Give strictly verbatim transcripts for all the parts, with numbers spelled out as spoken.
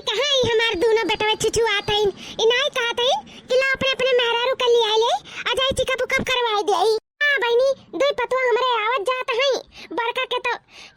कहाँ ई हमार दूनो बेटवा छुछुआत हईन? ई नाई कहत हईन कि ला अपने अपने मेहरारू के लियाइ ले, आ जाई checkup उकअप करवाइ देई। हाँ बहिनी, दुई पतवा हमरे आवत जात हईं। बड़का के तो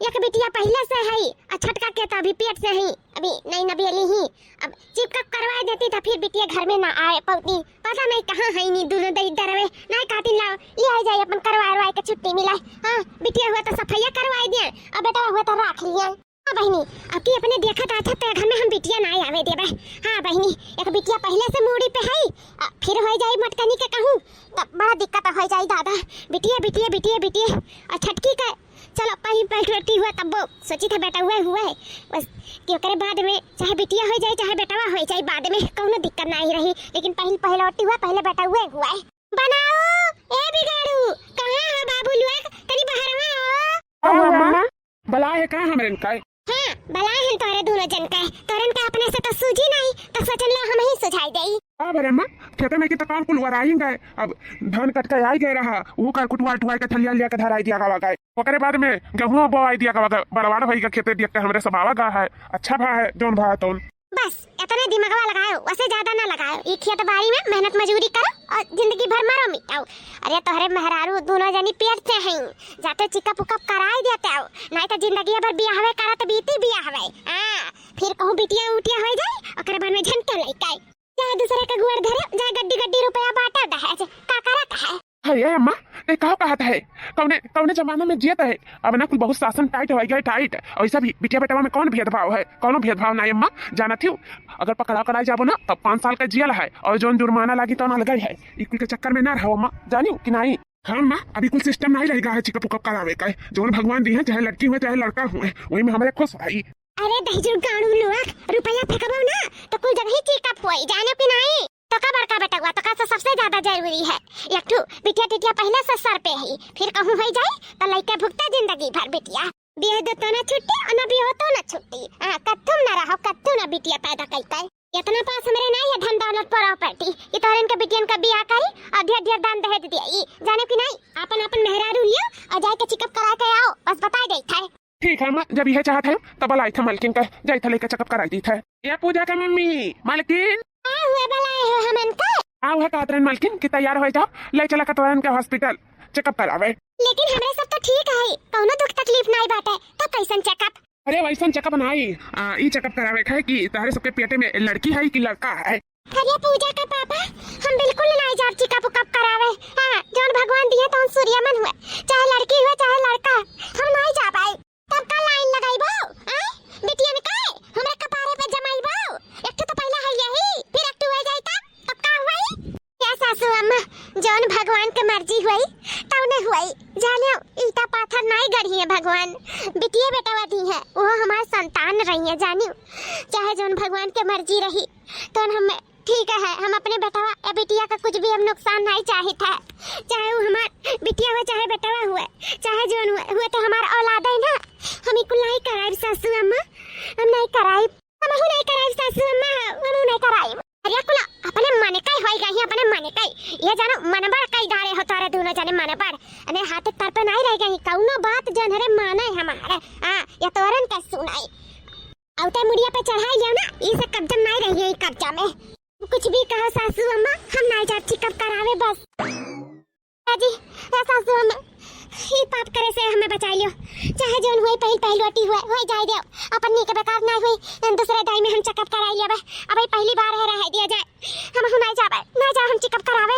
एक बिटिया पहिले से हई, आ छोटका के तो अभी पेट से हई, अभी नई नबेली ही। अब checkup करवाइ देती तो फिर बिटिया घर में ना आए पउती। पता नहीं कहाँ हईन ई दूनो दई दरवे। नाई कहती लाओ, लियाइ जाई अपन करवाइ वरवाइ के छुट्टी मिलाए। हाँ, बिटिया हुआ तो सफाइया करवाइ दिया, आ बेटवा हुआ तो राख लिया। हाँ बहिनी, अब की अपने देखत आछत तो घर में हम बिटिया नाई आवे देबे। हाँ बहिनी, एक बिटिया पहिले से मूड़ी पे हई, आ, फिर होइ जाई मटकनी के कहूँ, तब बड़ा दिक्कत होइ जाई दादा। बिटिया, बिटिया, बिटिया, बिटिया, आ छटकी के, चलो पहिल पहिलौटी हुआ तब वो सोचित है बेटउए हुआ है, बस कि ओकरे बाद में चाहे बिटिया होइ जाए चाहे बेटवा होइ जाए, बाद में कउनो दिक्कत नाई रही, लेकिन पहिल पहिलौटी हुआ, पहिले बेटउए हुआ है। बनाओ, ए बिगाड़ू, कहाँ है बाबू लोग? तनी बहरवा आओ। का हुआ अम्मा? बलाए है का हमरन का? हाँ, बलाए हैं तोहरे दूनो जन का। तोहरन का अपने से तो सूझी नाई, तो सोचन ला हमहीं सुझाइ देई। का बरे अम्मा, खेते में की तो काम कुल वराई गए। अब धान कट के आइ गए रहा, वो कर कुटवा टुवाई के थलिया लिया के धराई दिया गवा गए। ओकरे बाद में गेहूं बोआई दिया गवा गए। बड़वाड़ भई का खेते देख के हमरे सब आवा गा है। अच्छा भा है, जौन भा है तौन। बस, एतने दिमगवा लगायो, वसे ज्यादा ना लगायो। ई खेत बारी में मेहनत मजूरी करो और जिंदगी भर मरो मिटाओ। अरे तोहरे मेहरारू दूनो जनी पेट से हईं, जाते checkup उकअप कराइ देते हो, नाई तो जिंदगी भर बियाहवे करत बीती बियाहवे। हाँ, फिर कहूँ बिटिया उटिया होइ जाए, ओकरे बाद में झनके लइका। चाहे दूसरे के गुअर धरे, चाहे गड्डी गड्डी रुपया बांटे दहेज, का करत है? अरे अम्मा, ते का कहत है? कौने, कौने जमाना में जियत है? अब ना कुल बहुत शासन tight होइ गए, tight। वैसा भी बिटिया बेटवा में कौन भेदभाव है? कौनो भेदभाव नाई अम्मा, जानत हिउ, अगर पकड़ा कराई जाबो ना, तब पाँच साल का जेल है और जौन जुर्माना लागी तौन अलग है। ई कुल के चक्कर में ना रहो अम्मा, जानिउ कि नाई? हाँ अम्मा, अभी कुल system नाई रह गा है checkup उकअप करावे का। जौन भगवान दिहे, चाहे लड़की हुए चाहे लड़का हुए, वही में हमरे खुश भाई। अरे दहिजर गाड़ू लोग, रुपया फेंकबो ना तो कुल जगह ही checkup होई, जानो कि नाई? तो का बड़का बेटवा, तो का से सबसे ज्यादा जरूरी है। एक ठो बिटिया टिटिया पहिले से सर पे ही, फिर कहूँ होइ जाई तो लइके भुगते जिंदगी भर बिटिया। बियाह दो तो ना छुट्टी और ना बियाह तो ना छुट्टी। हाँ, कत्थुम ना रहो, कत्थुम ना बिटिया पैदा कई कई। इतना पास हमरे नाई है धन दौलत property कि तोहरन के बिटियन का बियाह करी और ढेर ढेर दान दहेज दिया। ई जानो कि नाई, आपन आपन मेहरारू लियो और जाए के checkup करा के आओ, बस बताइ देइत है। ठीक है अम्मा, जब यह चाहत है तब लाई थे मलकिन का, जाई थे लइके checkup कराई दीत है। ए पूजा के मम्मी, मलकिन। का हुआ बलाए हो हमन का? आ हुआ कहत रहन मलकिन कि तैयार होइ जाओ, लइ चला कतवारन के hospital checkup करावे। लेकिन हमरे सब तो ठीक है, कौनो दुख तकलीफ नाई बाटे, तो कैसन checkup? अरे वैसन checkup नाई, आ, ई checkup करावे के है कि तहरे सबके पेटे में लड़की है कि लड़का है। अरे पूजा का पापा, हम बिल्कुल नाई जाब checkup उकअप करावे। हाँ, जौन भगवान दिहे तौन सूर्यमन हुए, चाहे लड़की हुए चाहे लड़का, हम नाई जाब आई। तब का line लगाइबो? आय? बिटियन के हमरे कपारे पे जमाइबो? एक ठो तो पहला है यही, फिर एक ठो हो जाई तब, तब का हुई? या सासू अम्मा, जौन भगवान के मर्जी हुई, तौने हुई। जाने ईटा पाथर नाई गढ़ी है भगवान, बिटिये बेटवा दी है, वो हमार संतान रही है, जानियो। चाहे जौन भगवान के मर्जी रही, तौन हमें ठीक है, हम अपने बेटवा या बिटिया का कुछ भी हम नुकसान नाई चाहित है। चाहे वो हमार बिटिया हुए, चाहे बेटवा हुए, चाहे जौन हुए, हुए तो हमार औलाद है ना। हम ई कुल नाई कराइब सासू अम्मा, हम नाई कराइब, हमहू नाई कराइब सासू अम्मा, हमहू नाई कराइब। अरे कुल अपने मन का होई गई, अपने मन का। ये जानो मनबड़ कई डारे हो तोरे दूनो जने मनबड़। अने हाथ तर पे नाई रह गई, कौनो बात जौन हरे माने हमारे। हाँ, ये तोरन का सुनाई। अउते मुड़िया पे चढ़ाई लिया ना, ई से कब्जा में नाई रही है, ई कब्जा में। कुछ भी कहो सासू अम्मा, हम नाई जाब checkup करावे बस। ए जी, ए सासू अम्मा, ई पाप करे से हमें बचाई लियो। चाहे जौन हुई, पहिल पहिलौटी हुए, होई जाए दियो। अपन नीक बेकार नाई हुई, दूसरे दाई में हम checkup कराई लेबे। अब ई पहली बार है, रहे दिया जाए। हम, हम नाई जाबे, नाई जाब हम checkup करावे।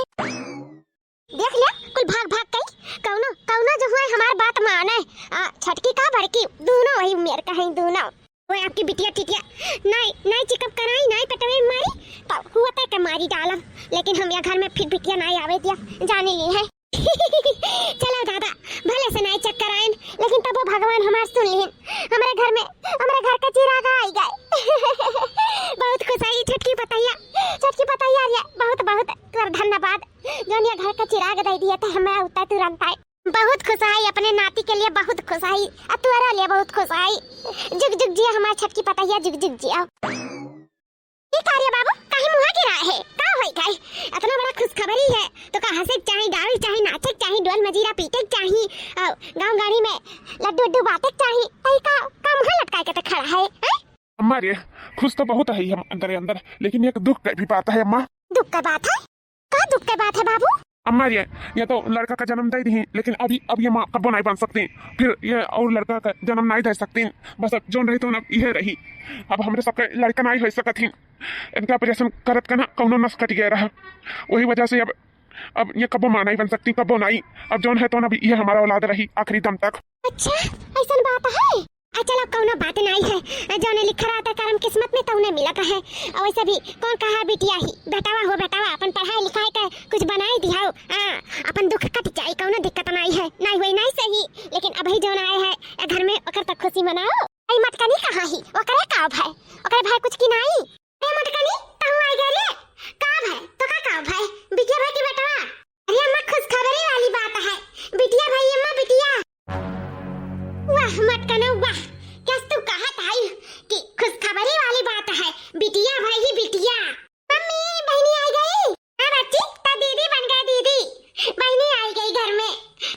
देख ले, कुल भाग भाग गई। कौनो, कौनो जो हुए हमार बात माने। आ, छटकी का बड़की, दूनो वही उम्र का है, दूनो। वो आपकी बिटिया टिटिया, नाई, नाई checkup कराई, नाई पटवे मारी, तो हुआ तय के मारी डालब। लेकिन हम या घर में फिर बिटिया नाई आवे दिया, जाने ली है। चलो दादा, भले से नाई check कराइन, लेकिन तबो भगवान हमार सुन लीन। हमरे घर में, हमरे घर का चिराग आई गए। बहुत खुश आई छटकी पतैया, छटकी पतैया रे, बहुत, बहुत तोर धन्यवाद। जौन ये घर का चिराग दे दिया था हमें उतना तुरंत आए। बहुत खुश आई, अपने नाती के लिए बहुत खुश आई, आ तोरा लिए बहुत खुश आई। जुग जुग जिया हमार छटकी पतैया, जुग जुग जिया। ये का रे बाबू, काहे मुँह गिरा है? का होई गए? इतना बड़ा खुशखबरी है, तो का हंसे के चाही, गावे के चाही, नाचे के चाही, ढोल मजीरा पीटे के चाही, और गाँव गाड़ी में लड्डू उड्डू बांटे के चाही। तई का, का मुँह लटकाए के तो खड़ा है, हैं? अम्मा रे, खुश तो बहुत है हम अंदरे अंदर, लेकिन एक दुख के भी बात है अम्मा। दुख के बात है? का दुख के बात है बाबू? अम्मा रे, ये तो लड़का का जन्म दे दी, लेकिन अभी, अब ये माँ कब्बो नहीं बन सकती, फिर ये और लड़का का जन्म नहीं दे सकती। बस अब जोन रही तो अब ये रही, अब हमरे सबके लड़का नहीं हो सकत ही। इनका ऑपरेशन करत का ना कौनो नस कट गया रहा, वही वजह से अब, अब ये कब्बो माँ नहीं बन सकती, कब्बो नहीं। अब जोन है तो ना, अब ये हमारा औलाद रही आखिरी दम तक। अच्छा, ऐसन बात है? आ, चलो, कौनो बात नहीं है। जौने लिखा रहता करम किस्मत में, तौने मिलत है। और वैसे भी कौन कहा बिटिया ही, बेटावा हो बेटावा, अपन पढ़ाई लिखाई के कुछ बनाई दिहाओ। हाँ, अपन दुख कट जाई, कौनो दिक्कत नहीं है। नहीं हुई नहीं सही, लेकिन अभी जौन आए है ए घर में, ओकर तक खुशी मनाओ। आई मटकनी कहाँ ही? ओकरे का भाई, ओकरे भाई कुछ की नहीं। ए मटकनी, कहूँ आई गए रे? का भाई, तो का, का भाई? बिटिया भाई की बेटवा? अरे अम्मा, खुशखबरी वाली बात है। बिटिया भाई अम्मा, बिटिया। वाह मटकनो वाह, क्या तू कहत आई कि खुशखबरी वाली बात है, बिटिया भाई ही बिटिया। मम्मी, बहनी आई गई। हाँ बच्ची, तो दीदी बन गए दीदी। बहनी आई गई घर में,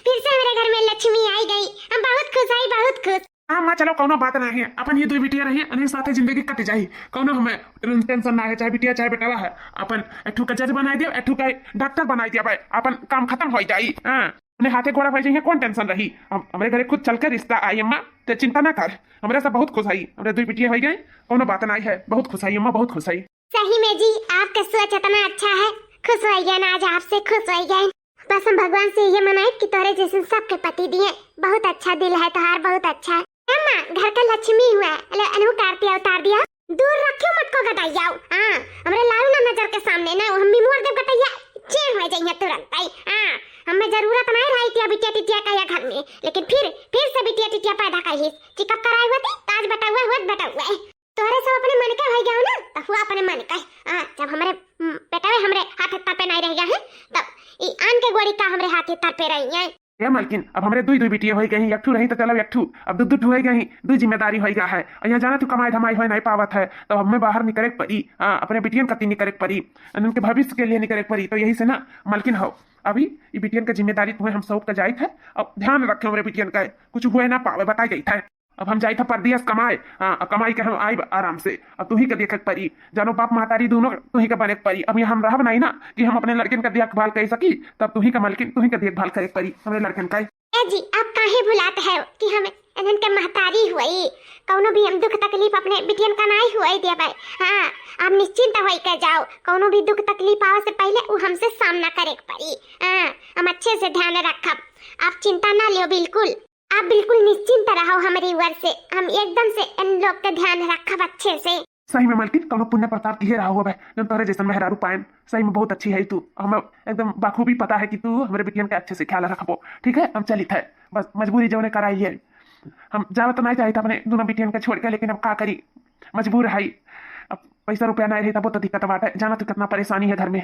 फिर से हमारे घर में लक्ष्मी आई गई। हम बहुत खुश है, बहुत खुश। हाँ माँ, चलो कौनो बात ना है, अपन ये दो बिटिया रही, इन्हीं साथे जिंदगी कट जाई, कौनो हमें टेंशन ना है, चाहे बिटिया चाहे बेटवा है। अपन एक ठू का जज बनाई दिया, एक ठू का डॉक्टर बनाई दिया भाई, अपन काम खत्म हो जाई। हाँ, अपने हाथे गोड़ा हो जाइए, कौन टेंशन रही। हम, हमरे घरे खुद चल के रिश्ता आई अम्मा, ते चिंता ना कर, हमरे सब बहुत खुश हई, हमरे दो बिटिया हो गए, कौनो बात ना है, बहुत खुश हई अम्मा, बहुत खुश हई। सही में जी, आपका सोच इतना अच्छा है, खुश हो गए ना, आज आपसे खुश हो गए। बस हम भगवान से ये मनाई कि तोरे जैसन सबके पति दिए। बहुत अच्छा दिल है तोहार, बहुत अच्छा। अम्मा, घर का लक्ष्मी हुआ, ले अनु का आरती उतार दिया। दूर रखियो मटको गटैया। हाँ, हमरे लालू ना नजर के सामने ना, हम भी मोर देव गटैया चेंज हो जाइए तुरंत। आई, हाँ, हमें जरूरत नहीं रही थी बिटिया टिटिया का या घर में, लेकिन फिर, फिर से बिटिया टिटिया पैदा कर ही। चेकअप कराए हुए थे, ताज बटौआ हुआ, बटौआ। तोहरे सब अपने मन के होइ गया हो ना, तो हुआ अपने मन के। हाँ, जब हमरे, हम्म, बेटवे हमरे हाथ तर पे नहीं रह गया है, तब ई आन के गोड़ी का हमरे हाथ तर पे रही है। ए मलकिन, अब हमरे दुई दुई बिटिया होइ गई, एक ठू रही तो चलो एक ठू, अब दू दू ठू होइ गई, दुई जिम्मेदारी होइ गया है। और यहाँ जाना तू कमाई धमाई होइ नहीं पावत है, तो हमें बाहर निकरे के पड़ी। हाँ, अपने बिटियन कती निकरे के पड़ी, उनके भविष्य के लिए निकरे के पड़ी। तो यही से ना मलकिन हो, अभी ई बिटियन का जिम्मेदारी तुम्हें हम सौंप के जाइत है। अब ध्यान रखे हमरे बिटियन का, कुछ हुए ना पावे, बताई जाइत है। अब हम जाइत है परदेस कमाए, हाँ, अब कमाई के हम आइब आराम से। अब तुही के देखे के परी, जानो बाप महतारी दोनों तुही के बने के परी। अब यहाँ हम रहब नहीं ना कि हम अपने लड़कन का देखभाल कर सकी, तब तुही के मलकिन, तुही के देखभाल करे के परी हमरे लड़कन का। ए जी, आप काहे भुलात है कि हम इन्हन के महतारी हुई, कौनो भी हम दुख तकलीफ अपने बिटियन का नहीं हुई देबै। हाँ, आप निश्चिंत होई के जाओ, कौनो भी दुख तकलीफ आवे से पहले वो हमसे सामना करे के परी। हाँ, हम अच्छे से ध्यान रखब, आप चिंता ना लियो बिल्कुल। आप बिल्कुल निश्चिंत रहो हमरी ओर से, हम एकदम से इन लोग के ध्यान रखब अच्छे से। सही में मलकिन, कौनो पुण्य प्रताप किहे रहा हुआ है, जौन तोहरे जैसन मेहरारू पाएन। सही में बहुत अच्छी है तू, हमें एकदम बाखूबी पता है कि तू हमरे बिटियन के अच्छे से ख्याल रखबो। ठीक है, हम चलित है, बस मजबूरी जौने कराई है। हम जावे तो नहीं चाहिए था अपने दोनों बिटियन के छोड़ के, लेकिन अब का करी, मजबूर है। अब पैसा रुपया नहीं रही तब तो दिक्कत बाटे, जाना तू कितना परेशानी है घर में।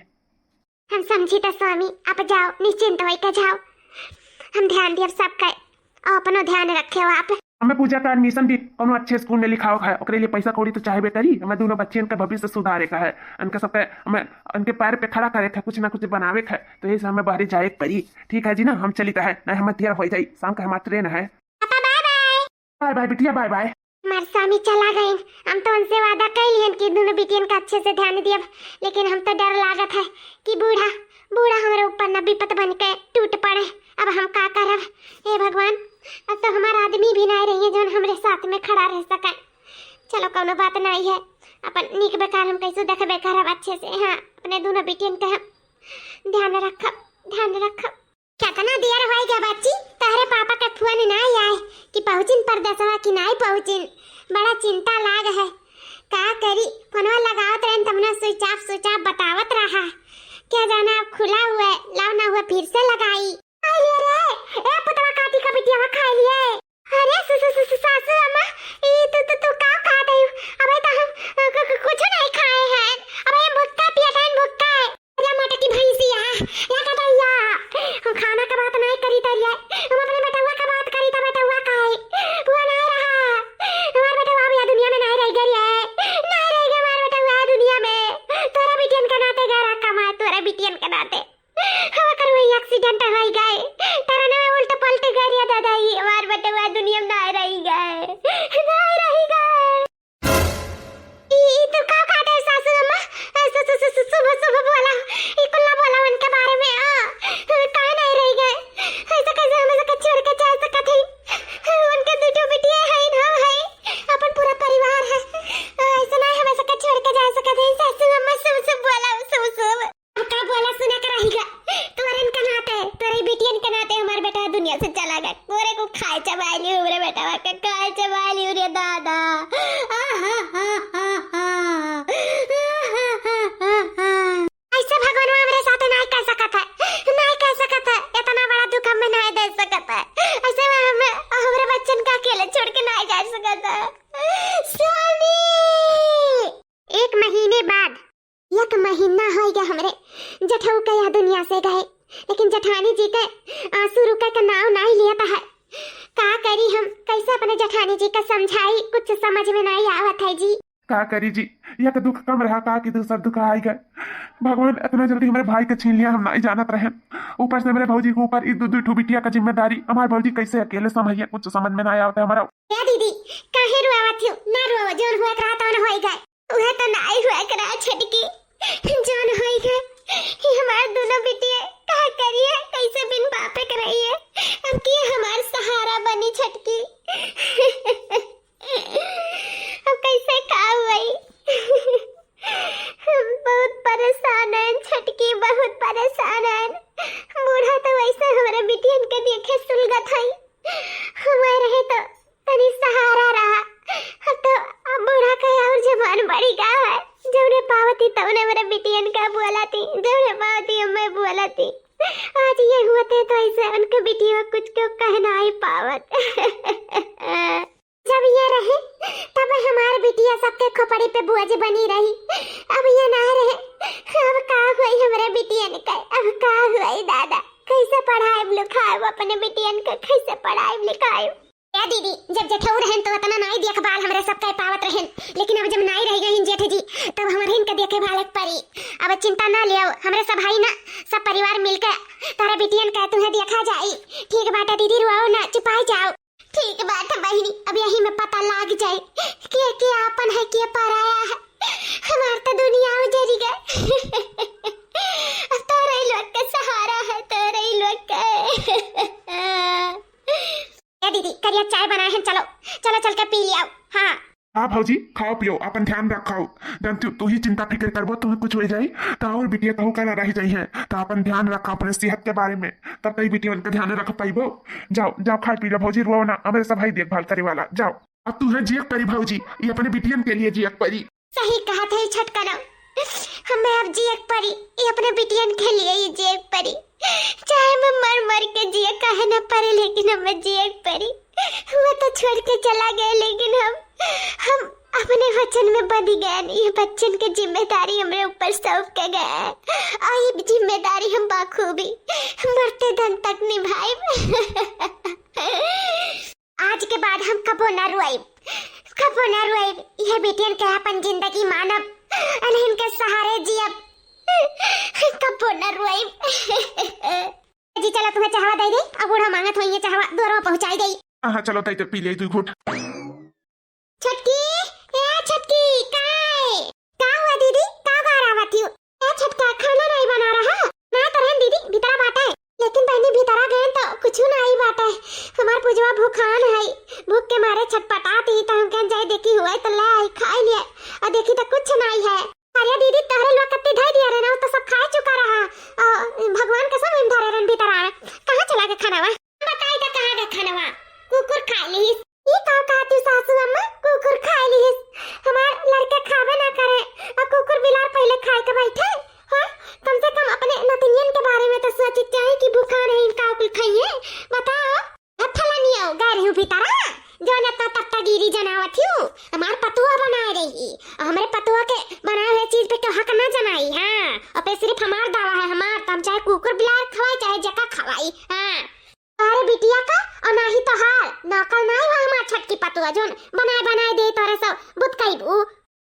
हम समझी त स्वामी, आप जाओ, निश्चिंत होई के जाओ, हम ध्यान दियब सबका, और अपनो ध्यान रखे हो आप। हमें पूजा का एडमिशन भी कोनो अच्छे स्कूल में लिखाओ है, ओकरे लिए पैसा कौड़ी तो चाहबे करी। हमें दोनों बच्चियन का भविष्य सुधारे का है, उनके सबके, हमें उनके पैर पे खड़ा करे का है, कुछ ना कुछ बनावे का है, तो यही से हमें बाहर जाए के परी। ठीक है जी ना, हम चलित है, नहीं हमें देर हो जाई, शाम का हमार ट्रेन है। पापा बाय बाय। बाय बाय बिटिया, बाय बाय। हमार स्वामी चला गए, हम तो उनसे वादा कर लियन कि दोनों बिटियन का अच्छे से ध्यान दियब, लेकिन हम तो डर लागत है कि बूढ़ा, बूढ़ा हमारे ऊपर न विपत बन के टूट पड़े। अब हम का करब? हे भगवान, अब तो हमार आदमी भी नहीं रही है जौन हमरे साथ में खड़ा रह सके। चलो कौनो बात नहीं है, अपन नीक बेकार हम कैसे देखबे करब अच्छे से। हाँ, अपने दोनों बिटियन के हम ध्यान रखब, ध्यान रखब। कितना देर होई गया बच्ची, तोहरे पापा के फोन नाई आए कि पहुँचिन परदेसवा कि नाई पहुँचिन, बड़ा चिंता लाग है। का करी, फोनवा लगावत रहन तमने switch off, switch off बतावत रहा। क्या जाना अब खुला हुआ है, लाव ना हुआ फिर से लगाई। खाई लिए रे, ए पुतवा काटी का बिटिया खाई लिए। अरे सु-, सु-, सु-, सु-, सासू अम्मा, ई तू, तू, तू का खा दई? अबे तो हम, अ, कु-, कु-, कुछ नहीं खाए हैं। अबे हम भुक्का पियत हैं, भुक्का। अरे मोटकी भैंसिया, या कटैया, हम खाना का बात नहीं करी तरिया, हम अपने बेटवा का बात करी था, बेटवा का है, वो नहीं रहा, हमार बेटवा अब यह दुनिया में नहीं रह गया। एक महीने बाद। एक महीना होइ गया हमरे जेठऊ के यह दुनिया से गए, लेकिन जेठानी जी के आंसू रुके के नाव नाहीं लियत है। का करी हम, कैसे अपने जेठानी जी का समझाई, कुछ समझ में नाहीं आवत है जी। का करी जी, एक दुख कम रहा का कि दूसर दुख आइ गए। भगवान इतना जल्दी हमरे भाई के छीन लिया, हम नाहीं जानत रहेन। ऊपर से हमरे भौजी के ऊपर ई दू दू ठो बिटिया का जिम्मेदारी, हमार भौजी कैसे अकेले संभालिया, कुछ समझ में नाहीं आवत है हमरा। ए दीदी, काहे रोवत हो? ना रोवो, जौन हुए के रहा तौन होइ गए। उहे तो नाई हुआ करा छटकी, जौन होई है, ये हमार दोनों बिटिया का करिए, कैसे बिन बापे के रहिए। अब के हमार सहारा बनी छटकी, अब कैसे का हुई? हम बहुत परेशान हैं छटकी, बहुत परेशान हैं। बूढ़ा तो वैसे हमरे बिटियन के देखे सुलगत है, हमारे रहे तो तनी सहारा रहा। अब तो अब बूढ़ा के और जबान बड़ी का है, जौने पावती तौने मेरे बिटियन का बोलती, जौने पावती हमें बोलती। आज ये हुआ थे तो ऐसे उनके बिटिया कुछ क्यों कह नाहीं पावत। जब ये रहे तब हमार बिटिया सबके खोपड़ी पे बोझ बनी रही, अब ये ना रहे। अब का हुई हमरे बिटियन का, अब का हुई दादा, कैसे पढ़ाएब लिखाएब अपने बिटियन का, कैसे पढ़ाएब लिखाएब? ए दीदी, जब जेठऊ रहन तो इतना नाई देखभाल हमरे सब कर पावत रहन, लेकिन अब जब नाई रह गईन जेठ जी, तब हमरे इनके देखे भाले के परी। अब चिंता ना लियो, हमरे सब हई ना, सब परिवार मिलके तारा बिटियन का तुहे देखा जाई। ठीक बाटे दीदी, रुआओ ना, चुपाई जाओ। ठीक बाटे बहिनी, अब यही में पता लाग जाए के के आपन है, के पराया है। हमार तो दुनिया उजरी गए। अब तोरे लोग के सहारा है, तोरे लोग के। ए दीदी, करिया चाय बनाए हैं, चलो, चलो चल के पी लियाओ। हाँ। हाँ भौजी, खाओ पियो, अपन ध्यान रखाओ। जन तू, तू ही चिंता फिक्र करबो, तुम्हें कुछ हो जाई, तो और बिटिया कहू का ना रह जाई है। तो अपन ध्यान रखा अपने सेहत के बारे में, तब तई बिटिया उनका ध्यान रख पाइबो। जाओ, जाओ, खाए पी लो भौजी, रुआओ ना, हमरे सब हई देखभाल करे वाला। जाओ, अब तू है जियक परी भौजी, ये अपने बिटियन के लिए जियक परी। सही कहत है छोटकनऊ, हमें अब जियक परी, ये अपने बिटियन के लिए ही जियक परी। चाहे मैं मर मर के जिए काहे न परे, लेकिन हमें जिए के परी। वो तो छोड़ के चला गया, लेकिन हम, हम अपने वचन में बंध गए। ये बच्चन के जिम्मेदारी हमरे ऊपर सौंप के गए हैं, और ये जिम्मेदारी हम बाखूबी मरते दम तक निभाएब। आज के बाद हम कबो ना रोइब, कबो ना रोइब। यह बेटियन के अपन जिंदगी मानब, अनहिन के सहारे जियब, कबो ना रोइब। जी चलो, तुम्हें चाहवा दे दे, अब बूढ़ा मांगत होइए चाहवा, दोरो पहुंचाई दे। हाँ, हाँ, चलो, तई तो पी ले दू घूट। छोटकी, ए छोटकी, काय? का हुआ दीदी? का गारावत हो? ए छोटका, खाना नहीं बना रहा? ना तो रहन दीदी, भीतरा बाटे। लेकिन बहनी, भीतरा गए तो कुछ नहीं बाटे। हमार पूजवा भूखान है, भूख के मारे छटपटात ही, तो हम कहन जाए देखी हुआ तो ले आई, खाई लिए। और देखी तो कुछ नहीं है। अरे दीदी, तोहरे लोग कत्ती धई दिया रे ना, तो सब खाए चुका रहा। और भगवान कसम हम धरे रहन भीतरा। कहाँ चला गए खाना वा? बताई तो कहाँ गए खाना वा? कुकुर खा ली। ई का कहती सासू अम्मा, कुकुर खाए लिहिस। हमार लड़के खाबे ना करे, आ कुकुर बिलार पहिले खाए के बैठे। हाँ, कम से कम अपने नतनियन के बारे में तो सोचे चाहे कि भूखान है, इनका कुल खाइए। बताओ। ए फलानियो, गए रहू भीतरा, जौन इतना तत्तागिरी जनावत हूँ, हमार पतुआ बनाए रही, और हमरे पतुआ के बनाए हुए चीज पे तो हक ना जनाई, हाँ। और पे सिर्फ हमार दावा है, हमार, तो हम चाहे कुकुर बिलार खवाई, चाहे जका खवाई, हाँ। अरे बिटिया का, और नाही तोहार, नौकर नाही हुआ हमार छोटकी पतुआ, जोन बनाए बनाए दे तोरे सब बुत कईबू।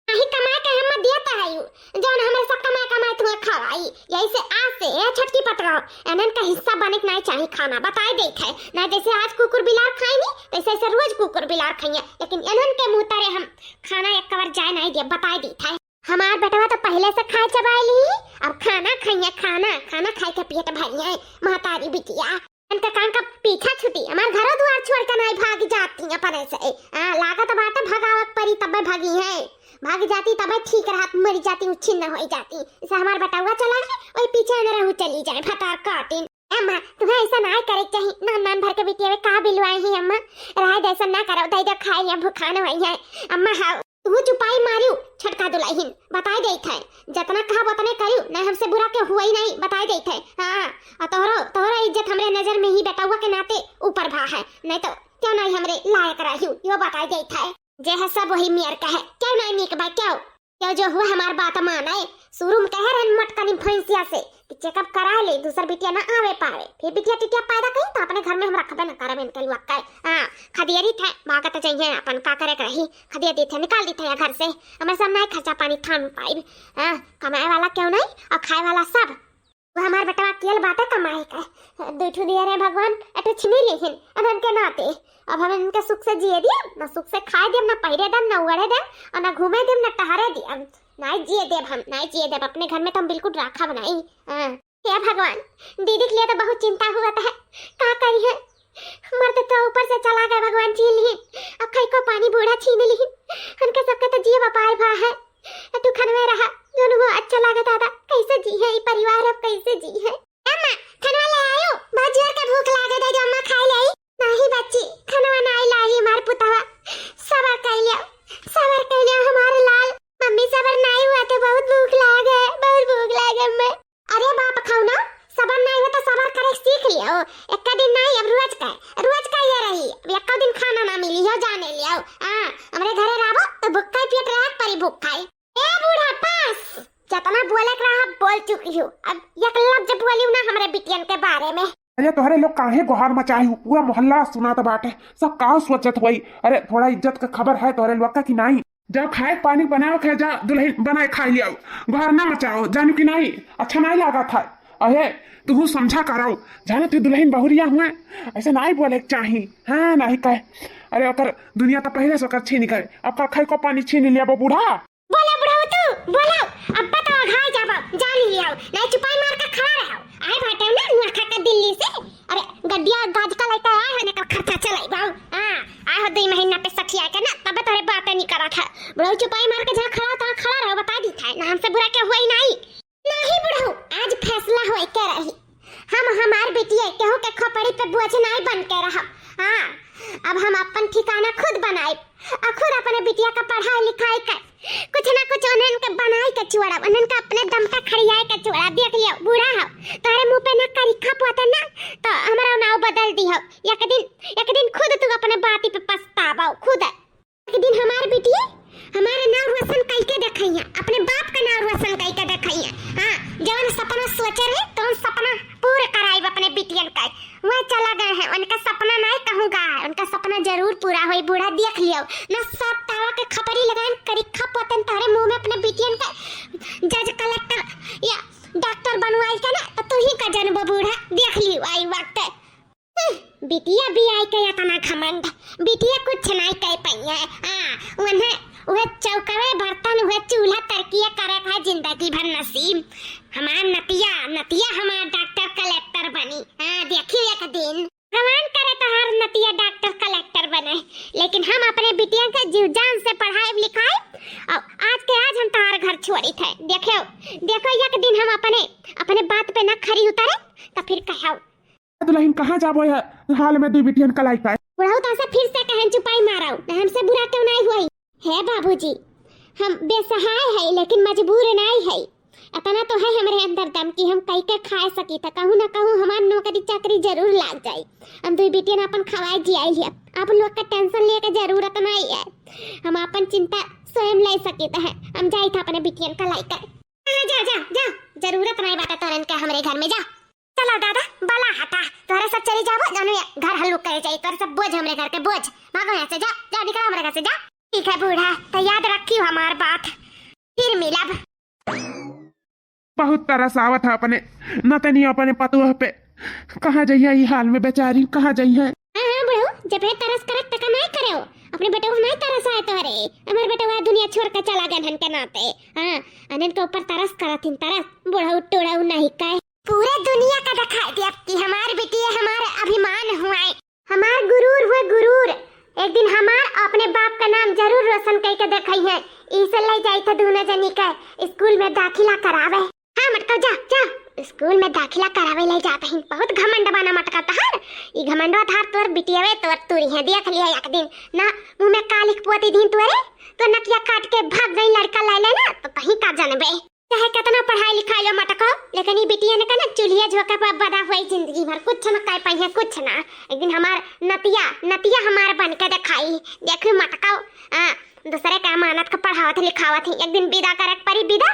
नाही कमाए के हम दिया तो है यू, जोन हमें सब कमाए कमाए तुम्हें खवाई। यही से आज से ए छोटकी पतुआ, एनन का हिस्सा बने के नाही चाही खाना, बताए देत है। ना जैसे आज कुकुर बिलार खाई नी, तैसे ऐसे रोज कुकुर बिलार खाइए, लेकिन एनन के मुंह तरे हम खाना एक कवर जाए नाही दिया, बताए देत है। हमार बेटवा तो पहिले से खाए चबाए ली, अब खाना खाइए, खाना, खाना खाए के पेट भरिए, महतारी बिटिया। इनका कान का पीछा छुटी, हमार घरो दुआर छोड़ के नहीं भाग जाती अपने से। आ, लागत बाटे भगावत परी तबे भागी है, भाग जाती तबे ठीक रहत, मर जाती, उच्छिन्न हो जाती। इसे हमार बेटवा चला है, वही पीछे न रहू चली जाए, भतार काटिन। ए अम्मा, तुम्हें ऐसा ना करे के चाही। नान नान भर के बिटिया में का बिलवाए ही अम्मा, रहे दे, ऐसा ना करो, दे दे खाए या भूखान हुई है। अम्मा हाँ, तू चुपाई मारियो, छोटका दुलहिन, बताए देत है, जतना कहब उतने करियो, नहीं हमसे बुरा के हुआ ही नहीं, बताए देत है। हाँ, और तोहरो, तोहरो इज्जत हमरे नजर में ही बेटउआ के नाते ऊपर भा है, नहीं तो क्यों नहीं हमरे लायक रहियो, यो बताए देत है। जे है सब वही मेर का है, क्यों नहीं नीक बा, क्यों? तो जो हुआ हमार बात माने, शुरू में कहे रहन मटकनी भैंसिया से कि checkup करा ले, दूसर बिटिया ना आवे पावे। फिर बिटिया टिटिया पैदा करी तो अपने घर में हम रखबे ना करब इनके लुआ के। हाँ, खदेरी थे, भागत जइहे, अपन का करे के रही, खदेरी थे, निकाल दी थे घर से। हमें सब नहीं खर्चा पानी थाम पाइब। हाँ, कमाए वाला क्यों नहीं और खाए वाला सब। वो हमार बेटवा अकेल बाटे कमाए के। दू ठू दिए रहे भगवान, एठो छीनी लेहिन, अब हमके नाते। अब हम इनके सुख से जिए दियब, ना सुख से खाए दियब, ना पहिरे दियब, ना उड़े दियब, और ना घूमे दियब, ना टहरे दियब। नाई जिए देब हम, नाई जिए देब, अपने घर में तो हम बिल्कुल राखब नाई। हाँ। हे भगवान, दीदी के लिए तो बहुत चिंता हुआ है, का करी है? मर्द तो ऊपर से चला गए, भगवान छीन लिहिन, अब खई को पानी बूढ़ा छीन लिहिन, उनके सबके तो जिए बपाए भा है। तू खनवे रहा, जोन वो अच्छा लागे दादा, कैसे जी है ई परिवार, अब कैसे जी है? अम्मा, खनवा ले आयो, बहुत जोर के भूख लागे दे, जो अम्मा खाए ले आई। नहीं बच्ची, खनवा नहीं लाई हमार पुतवा, सबर कर लियो, सबर कर लियो हमारे लाल। मम्मी सबर नहीं हुआ तो बहुत भूख लागे, बहुत भूख लागे अम्मा। अरे बाप खौना, सबर नहीं हुआ तो सबर करे सीख लियो, एक दिन नहीं अब रोज का, रोज का ये रही, अब एक दिन खाना ना मिली हो जाने लियो। हाँ, हमरे घरे रहबो तो भूखा ही पेट रहे, परी भूखा ही। ए बूढ़ा, बस, जतना बोले के रहा, बोल चुकी हूँ। अब एक लफ्ज बोलियो ना हमरे बिटियन के बारे में। अरे, तोहरे लोग काहे गोहार मचाई हूँ? पूरा मोहल्ला सुनात बाटे, सब का सोचत होई? अरे, थोड़ा इज्जत के खबर है तोहरे लोग का कि नाई? जा खाए पानी बनाओ, खा जा, दुल्हन बनाए खाई लियाओ, गोहार ना मचाओ, जानू कि नाई? अच्छा नाई लागा था। अहे, तुहू समझा कराओ, जाने तू दुल्हन बहुरिया हुए, ऐसे नाई बोले के चाही। हाँ, नाई कहे। अरे, ओकर दुनिया तो पहले से ओकर छीन गए, अब का खाए को पानी छीन लिया वो बूढ़ा। बोला बुढ़ऊ तू, बोला, अब्बा तो अघाई जाबो, जान लियाओ, नहीं चुपाई मार के खड़ा रहो। आए बाटे ना नुआ खा के दिल्ली से, अरे गड्डिया गाज का लेके आए हो, एकर खर्चा चलाई बाऊ। हाँ, आए हो दो महीना पे सखिया के ना, तबे तोरे बातें नहीं करा था। बुढ़ऊ चुपाई मार के जहाँ खड़ा हो, तहाँ खड़ा रहो, बता दी था, ना हमसे बुरा क्या हुआ ही नहीं। नहीं बुढ़ऊ, आज फैसला होए के रही। हम हमार बिटिया केहू के खोपड़ी पे बोझ नाई बन के रहब। हाँ, अब हम अपन ठिकाना खुद बनाइब और खुद अपने बिटिया का पढ़ाई लिखाई कर कुछ ना कुछ उन्हन के बनाई के छोड़ब, उन्हन के अपने दम पे खड़ियाए के छोड़ब। देख लियो, बूढ़ा हो, तोहरे मुंह पे ना करिखा पोते ना, तो हमारा नाव बदल दी हो। एक दिन, एक दिन खुद तू अपने बाती पे पछताबो, खुद। एक दिन हमार बिटिया हमारे नाव रोशन कई के देखइया, अपने बाप का नाव रोशन कई के देखइया। हाँ, जवन सपना सोचे रहे, तवन सपना पूरा कराइब अपने बिटियन का। वह चला गए हैं, उनका सपना नहीं कहूँगा, उनका सपना जरूर पूरा होई। बूढ़ा देख लियो ना, सब तावा के खपरी लगाइन, करिखा पोतन तोहरे मुंह में अपने बिटियन का जज कलेक्टर या डॉक्टर बनवाई के ना, तो तू ही का जनबो बूढ़ा, देख लियो आई वक्त। हम्म, बिटिया बियाई के इतना घमंड, बिटिया कुछ नहीं कह पाई है। हाँ, उन्हें वह चौकवे बर्तन, वह चूल्हा तरकिया करे का जिंदगी भर नसीब। हमार नतिया, नतिया हमार डॉक्टर कलेक्टर बनी। हाँ, देखियो एक दिन। भगवान करे तोहार नतिया डॉक्टर कलेक्टर बने, लेकिन हम अपने बिटिया के जीव जान से पढ़ाई लिखाई, और आज के आज हम तोहार घर छोड़ी थे। देखो, देखो एक दिन हम अपने, अपने बात पे ना खरी उतरे, तो फिर कहो। दुल्हन, कहाँ जाबो है हाल में दुई बिटियन कलाई का? बुढ़ऊ तो से फिर से कहन चुपाई मारो, न हमसे बुरा क्यों नहीं हुई? हे बाबूजी, हम बेसहाय है लेकिन मजबूर नहीं है। इतना तो है हमरे अंदर दम कि हम कई के खाए सकी था, कहूँ ना कहूँ हमार नौकरी चाकरी जरूर लाग जाई। हम दुई बिटियन अपन खवाए जियाई लिया, आप लोग का टेंशन लेके जरूरत नहीं है। हम अपन चिंता स्वयं ले सकी था, हम जाई था अपने बिटियन का लाई कर। हाँ, जा, जा, जा, जरूरत नहीं बाटे तोरन के हमरे घर में, जा। चलो दादा, बला हटा, तोहरे सब चली जाबो, जानो ये घर हल्लुक करे जाई, तोहरे सब बोझ हमरे घर के बोझ। भागो यहाँ से, जा, जा, निकल हमरे घर से, जा। ठीक है बूढ़ा, तो याद रखियो हमार बात, फिर मिलब। बहुत तरस आवत है अपने नतनी, अपने पतोह पे। कहाँ जइहे ई हाल में बेचारी, कहाँ जइहे? हाँ, हाँ, बुढ़ऊ, जब है तरस करत तका नहीं करे हो, अपने बेटवा नहीं तरस आए तोहरे। हमार बेटवा दुनिया छोड़ के चला गए हन के नाते। हाँ, अनन के ऊपर तरस करत हिन, तरस। बुढ़ऊ टुढ़ऊ नहीं कहे। पूरे दुनिया का दिखाई दिया कि हमार बिटिया हमार अभिमान हुआ है, हमार गुरूर हुआ गुरूर। एक दिन हमार अपने बाप का नाम जरूर रोशन कई के देखई है। इसे ले जाई था दोनों जनी के स्कूल में दाखिला करावे। हाँ मटका, जा, जा, स्कूल में दाखिला करावे ले जात ही। बहुत घमंड बना मटका तहार, ई घमंडवा धार तोर बिटियावे तोर तुरी है, देख लिया एक दिन ना, मुँह में कालिख पोती दिन तोरे, तो नकिया काट के भाग गई लड़का ले लेना, तो कहीं का जनबे। चाहे कितना पढ़ाई लिखाई लो मटको, लेकिन ई बिटिया ने का ना चूल्हिया झोंके पर बदा हुई जिंदगी भर, कुछ न कर पाई है, कुछ ना। एक दिन हमार नतिया, नतिया हमार बन के दिखाई, देखो मटको, आ, दूसरे का अमानत का पढ़ावत ही, लिखावत ही, एक दिन विदा करे के परी विदा,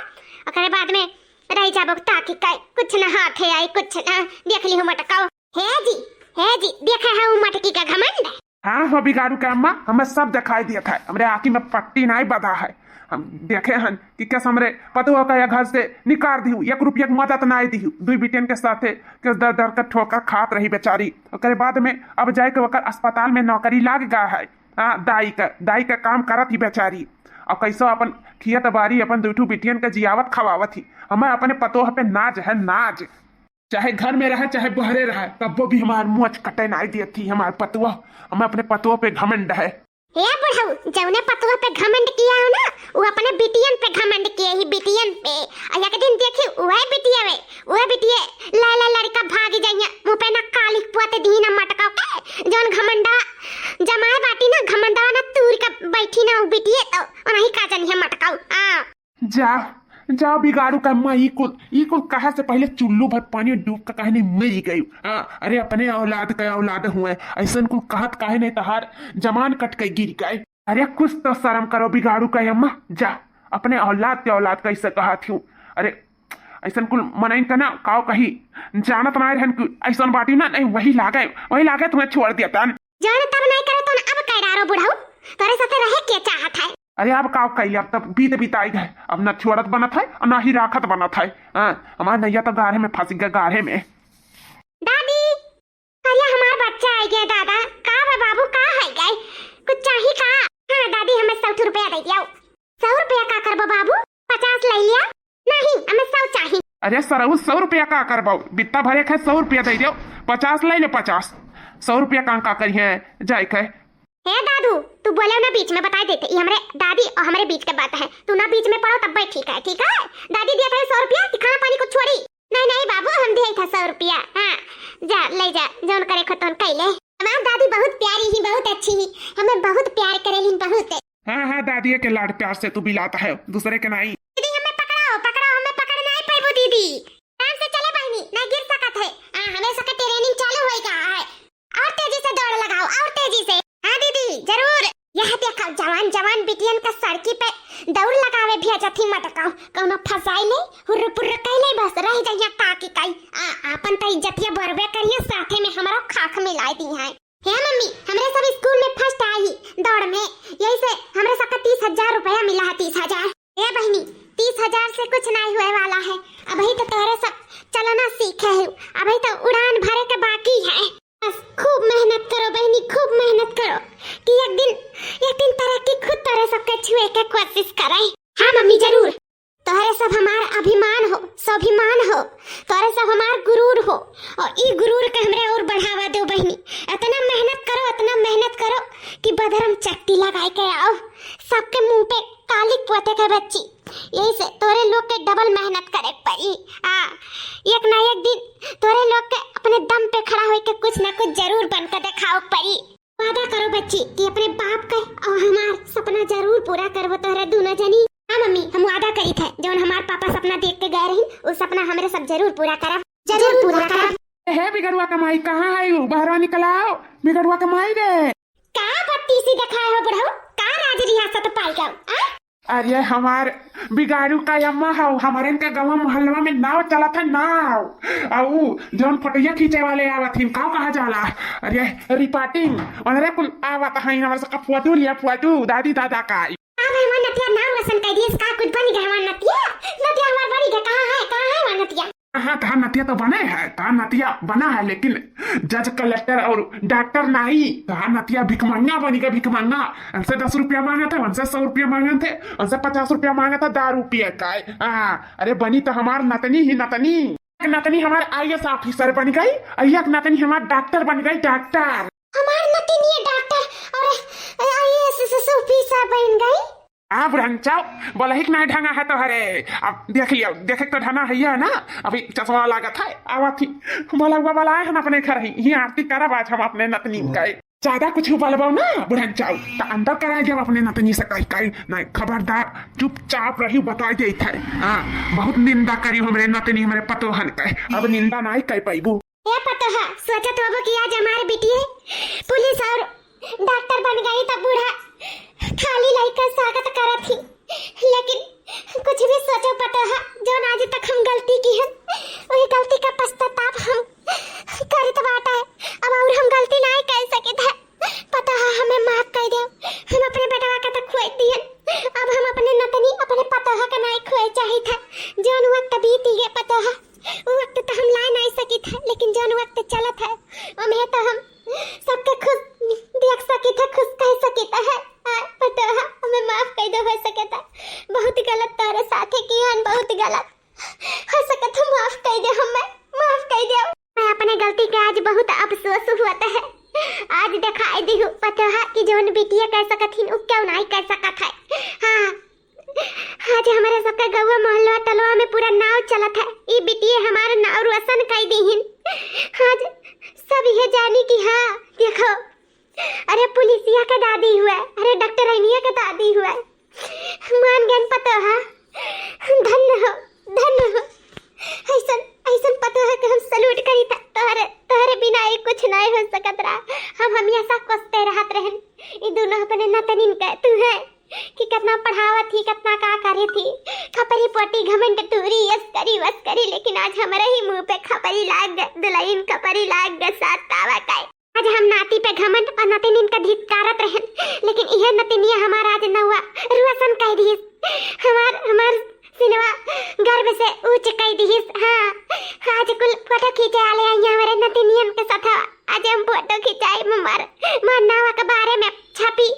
ओकरे बाद में रह जाबो ताकि काई, कुछ ना हाथे आई, कुछ ना। देख ली हूँ मटकाओ। हे जी, हे जी, देखे है उ मटकी का घमंड। हाँ हो बिगाड़ू के अम्मा, हमें सब दिखाई दिया था, हमरे आँखी में पट्टी नाई बंधा है। हम देखे हन कि कैसे हमरे पतोह का या घर से निकाल दिहू, एक रुपया के मदद नाई दिहू, दुई बिटियन के साथे के दर दर के ठोकर खात रही बेचारी। ओकरे बाद में अब जाए के ओकर अस्पताल में नौकरी लाग गा है। हाँ, दाई का, दाई का काम करत ही बेचारी। और कैसो अपन खियत बारी अपन दुई ठू बिटियन के जियावत खवावत ही। हमें अपने पतोह पे नाज है, नाज। चाहे घर में रहे, चाहे बहरे रहे, तब्बो भी हमार मोच कटे नाई दियत ही हमार पतोह। हमें अपने पतोह पे घमंड है। हे बुढ़ऊ, जौने पतोह पे घमंड किया हो ना, वो अपने बिटियन पे घमंड किए ही, बिटियन पे। और एक दिन देखी, वह बिटिया वे, वह बिटिये लैला लड़का भागी जाइया, मुँह पे ना काली पोत दी ना मटकाओ के, जौन घमंडा जमाए बाटी ना, घमंडा ना तूर के बैठी ना उ बिटिये, तो उन्हीं का जनिया मटकाओ। हाँ। जा, जा बिगाड़ू का अम्मा, ई कुल, ई कुल कहा से पहले चुल्लू भर पानी में डूब के कहने मरी गई। हाँ, अरे अपने औलाद का औलाद हुए, ऐसन कुल कहत काहे नहीं तहार जमान कट के गिर गए। अरे कुछ तो शर्म करो बिगाड़ू का अम्मा, जा, अपने औलाद के औलाद कैसे कहत हूँ। अरे ऐसन कुल मनइन के ना काव कही, जानत ना रहन कि ऐसन बाटी ना, नहीं वही लागे, वही लागे तुम्हें छोड़ दिया तन। जान तब नहीं करे तो अब कह डारो बुढ़ऊ, तोरे साथे रहे के चाहत है। अरे अब काव कैले, अब तब बीत बिताई गए, अब ना छोड़त बनत है और ना ही राखत बनत है। हाँ, हमार नैया तो गाढ़े में फंस गया, गाढ़े में। दादी, अरे हमार बच्चा आ गया दादा। का बा बाबू, का है गए, कुछ चाही का? हाँ दादी, हमें सौ रुपया दे दिया। सौ रुपया का करबो बाबू? पचास ले लिया। नहीं, हमें सौ चाही। अरे सरऊ, सौ रुपया का करबो? बित्ता भरे खाए सौ रुपया दे दियो, पचास ले ले, पचास। सौ रुपया का, का करी है, जाए खाए। हे दादू, तू बोले ना बीच में, बताई देते, ये हमरे दादी और हमरे बीच के बात है, तू ना बीच में पड़ो तब ठीक है, ठीक है? दादी दिया था सौ रुपया कि खाना पानी कुछ छोड़ी? नहीं, नहीं बाबू, हम दिया था सौ रुपया। हाँ, जा, ले जा, जौन करे खो तौन कैले। हमार दादी बहुत प्यारी ही, बहुत अच्छी ही, हमें बहुत प्यार करेली, बहुत। हाँ, हाँ, दादी के लाड प्यार से तू बिलाता है, दूसरे के नहीं। दीदी, हमें पकड़ो, पकड़ो, हमें पकड़ नहीं पैबू दीदी। आराम से चले बहनी, नहीं गिर सकत है। हाँ, हमें सबके training चालू होई गा है। और तेजी से दौड़ लगाओ, और तेजी से। हाँ दीदी, जरूर। यह देखो, जवान जवान बिटियन का सड़की पे दौड़ लगावे भेजत ही मटकाओ। कौनो फंसाई ले, हुर्र पुर्र कैले बस रह जाइया ताकि काई। आ, आपन त इज्जतिया बरबे करिए, साथे में हमारा खाक मिलाई दी है। हे मम्मी, हमरे सब स्कूल में first आई दौड़ में, यही से हमरे सबका तीस हजार रुपया मिला है, तीस हजार। ए बहिनी, तीस हजार से कुछ नाई होए वाला है। अबही तो तोहरे सब चलना सीखे है, अबही तो उड़ान भरे के बाकी है। बस खूब मेहनत करो बहिनी, खूब मेहनत करो कि एक दिन, एक दिन तरक्की खुद तोहरे सबके छुए के कोशिश करे। हाँ मम्मी, जरूर। तोहरे सब हमार अभिमान हो, स्वाभिमान हो, तोहरे सब हमार गुरूर हो, और ई गुरूर के हमरे और बढ़ावा दो बहिनी। इतना मेहनत करो, इतना मेहनत करो कि बदरम चट्टी लगाए के आओ, सबके मुंह पे कालिक पोते के बच्ची। यही से तोरे लोग के double मेहनत करे के पड़ी। हाँ, एक ना एक दिन तोरे लोग के अपने दम पे खड़ा होके कुछ ना कुछ जरूर बन के दिखाओ के पड़ी। वादा करो बच्ची कि अपने बाप के और हमार सपना जरूर पूरा करबो तोहरे दोनों जनी। हाँ मम्मी, हम वादा करी थे, जौन हमार पापा सपना देख के गए रही, वो सपना हमरे सब जरूर पूरा करब, जरूर पूरा करब। हे बिगड़ुआ कमाई, कहाँ है यू? बहरवा निकल आओ, बिगड़ुआ कमाई रे। का बत्तीसी देखाए हो बुढ़ऊ? का राज रियासत पाई गऊ, आ? अरे हमार बिगाड़ू का अम्मा हौ, हमारे इनका गाँव मोहल्ला में नाव चलत है, नाव। अउ जौन फोटोया खींचे वाले आवत हिन, का कहा जाला? अरे reporting, उनरे कुल आवत है, हमारे सबका फोटो लिया, फोटो, दादी दादा का। अब हमार नतिया नाम रोशन कर दिए, इसका कुछ बन गया हमार नतिया? नतिया हमार बड़ी गया, कहाँ है, कहाँ है हमार नतिया? हाँ, तहार नतिया तो बने है, तहार नतिया बना है, लेकिन जज, कलेक्टर और डॉक्टर नहीं। तहार नतिया भिखमंगा बनी का, भिखमंगा। हमसे दस रुपया मांगा था, हमसे सौ रुपया मांगा थे, हमसे पचास रुपया मांगा था, दारू पिए का। हाँ, अरे बनी तो हमार नतनी ही नतनी। एक नतनी हमार आईएएस ऑफिसर बन गई, और एक नतनी हमार डॉक्टर बन गई, डॉक्टर। हमार नतनी डॉक्टर और आईएएस ऑफिसर बन गई। आ बुढ़ंचौ, बोलही के नाहीं ढंगा है तोहरे। अब देख लियो, देखे तो ढंगा है ये ना, अभी चश्मा लागत है, आवत ही। बोला हुआ वाला आए हम अपने घर ही, ही आरती करब आज हम अपने नतनी का। ज्यादा कुछ बोलबो ना बुढ़ंचौ, तो अंदर करा जब अपने नतनी से कही कही। नहीं, खबरदार, चुपचाप रही, बताई देत है। हाँ, बहुत निंदा करी हमरे नतनी, हमरे पतोहन के। अब निंदा नहीं कर पाइबू। ए पतोहा, सोचत होबो कि आज हमार बिटिया पुलिस और डॉक्टर बन गई, तब बूढ़ा खाली लइका स्वागत करत ही, लेकिन कुछ भी सोचो पतोहा, जौन आज तक हम गलती किहन, वही गलती का पश्चाताप हम करत बाटे। अब और हम गलती नाहीं कर सकित है। पतोहा, हमें माफ कर दो, हम अपने बेटवा का तो खोए दिहन, अब हम अपने नतनी, अपने पतोहा का नाहीं खोए चाहित है। जौन वक्त बीत गए पतोहा, वो वक्त तो हम ला नाहीं सकित है, लेकिन जौन वक्त चलत है, ओमे तो हम सबके खुश देख सकित है, खुश कह सकित है। आ, पतोहा, हमें माफ कर दो, हो सके तो बहुत गलत तोरे साथे किहन, बहुत गलत। हो सके तो माफ कर दे हमें, माफ कर दे। मैं अपने गलती के आज बहुत अफसोस हुआ है। आज दिखाई दिहु पतोहा कि जौन बिटिया कर सकत हिन, उ क्यों नाहीं कर सकत है। हाँ, आज हमरे सबके गौवा मोहल्ला टोलवा में पूरा नाव चलत है, ई बिटिये हमार नाव रोशन कई दीहिन। आज सब ये जानी कि हाँ, देखो, अरे पुलिसिया के दादी हुआ, अरे डॉक्टरनिया के दादी हुआ। मान गन पतोहा, धन्य हो, धन्य हो। ऐसन, ऐसन पतोहा के हम सल्यूट करी था। तोहरे, तोहरे बिना ये कुछ नाहीं हो सकत रहा। हम हमेशा कोसते रहत रहन, ई दोनों अपने नतनिन के, तू है कि कितना पढ़ावत ही, कितना का करे थी। खपरी पोटी घमंड टूरी, यस करी, वस करी, लेकिन आज हमरे ही मुंह पे खपरी लाग गए, दुल्हन खपरी लाग गए, सात तावा का। आज हम नाती पे घमंड और नतनिन का धिक्कारत रहन, लेकिन इहे नतनिया हमार आज नौवा रोशन कई दिहिस। हमार, हमार सिनवा गर्व से ऊंच कई दिहिस। हाँ, आज कुल फोटो खींचे आले आई हमरे नतनियन के साथ। आज हम फोटो खिंचाई, हमार, हमार नाव अखबारे में छपी।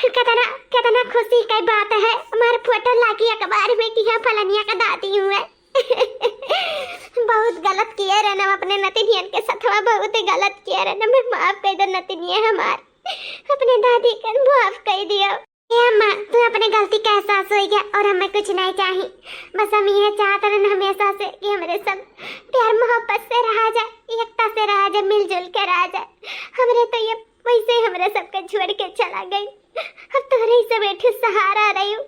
कितना, कितना खुशी की बात है, हमार फोटो लागी अखबार में कि हाँ फलनिया का दादी हुए। बहुत गलत किए रहन हम अपने नतिनियन के सथवा, बहुत ही गलत किए रहन। हमें माफ कर दो नतिनिया हमार, अपने दादी के माफ कर दियो। ए अम्मा, तू अपने गलती का एहसास हो गया और हमें कुछ नहीं चाहिए। बस हम ये चाहत रहन हमेशा से कि हमरे सब प्यार मोहब्बत से रहा जाए, एकता से रहा जाए, मिलजुल के रहा जाए। हमरे तो ये वैसे ही हमरे सबके छोड़ के चला गई। अब तोहरे ही सब एक ठो सहारा रही हूँ,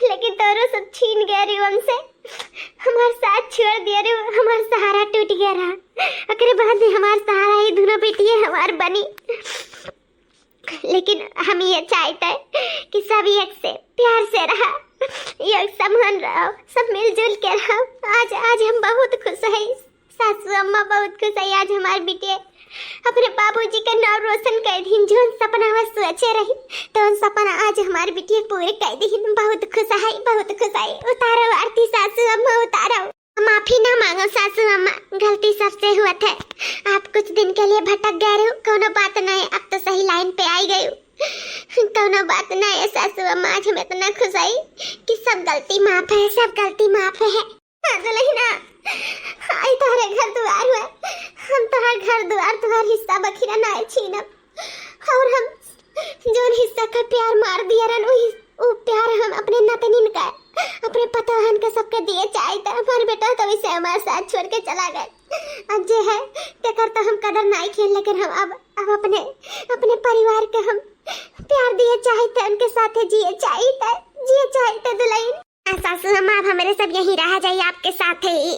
लेकिन तोरो सब छीन गए रही हमसे। हमार साथ छोड़ दिए रही, हमार सहारा टूट गया रहा। ओकरे बाद भी हमार सहारा ही दोनों बेटिए हमार बनी। लेकिन हम ये चाहते हैं कि सब एक से प्यार से रहा, एक समान रहो, सब मिलजुल के रहो। आज, आज हम बहुत खुश है, सासू अम्मा बहुत खुश है आज हमार बिटिया अपने बाबूजी का नाम रोशन कर दीन। जोन सपना वह सोचे रही, तो उन सपना आज हमार बिटिया पूरे कर दीन। बहुत खुश है, बहुत खुश है। उतारो आरती सासू अम्मा, उतारो। माफी ना मांगो सासू अम्मा, गलती सबसे हुआ थे। आप कुछ दिन के लिए भटक गए रहो, कोनो बात नहीं, अब तो सही लाइन पे आई गई हो। कोनो बात नहीं है सासू अम्मा, आज हम इतना खुश आई कि सब गलती माफ है, सब गलती माफ है। हाँ दुल्हना, आई तोहरे घर दुआर हुआ, हम तोहर घर दुआर, तोहर हिस्सा बखिरा ना छीनब। और हम जोन हिस्सा का प्यार मार दिया रहन, उ हिस-, उ प्यार हम अपने नतनिन का, अपने पतोहन का सबके दिए चाहित। हमार बेटा तो वैसे हमार साथ छोड़ के चला गए। अब जे है, तेकर तो हम कदर नाई खेल, लेकिन हम अब, अब अपने, अपने परिवार के हम प्यार दिए चाहित, उनके साथे जिए चाहित, जिए चाहित दुल्हन। हाँ सासू अम्मा, अब हमरे सब यहीं रहा जाई आपके साथ ही।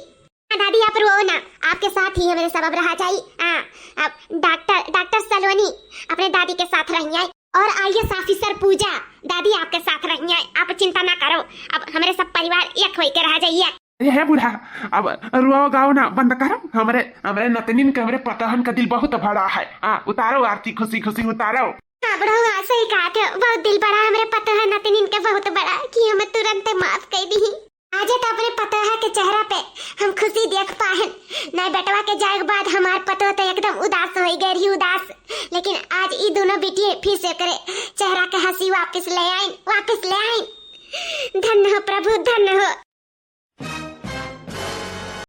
हाँ दादी, आप रोओ ना, आपके साथ ही हमरे सब अब रहा जाई। हाँ, अब डॉक्टर, डॉक्टर सलोनी अपने दादी के साथ रही है और आईएएस ऑफिसर पूजा दादी आपके साथ रही है, आप चिंता ना करो। अब हमरे सब परिवार एक होई के रहा जाइए। अरे है बूढ़ा, अब रोओ गाओ ना बंद करो। हमरे, हमरे नतनिन के, हमरे पतोहन का दिल बहुत बड़ा है। हाँ, उतारो आरती, खुशी खुशी उतारो। हाँ बुढ़ऊ, हाँ सही कहा थे, बहुत दिल बड़ा हमरे पतोह नतनिन के, बहुत बड़ा कि हम तुरंत माफ कर दी। आज तो अपने पतोह के चेहरा पे हम खुशी देख पाहन। नहीं बेटवा के जाए के बाद हमार पतोह तो एकदम उदास हो गए रही, उदास। लेकिन आज ई दोनों बिटिये फिर से ओकरे चेहरा के हंसी वापस ले आइन, वापस ले आइन। धन्य हो प्रभु, धन्य हो।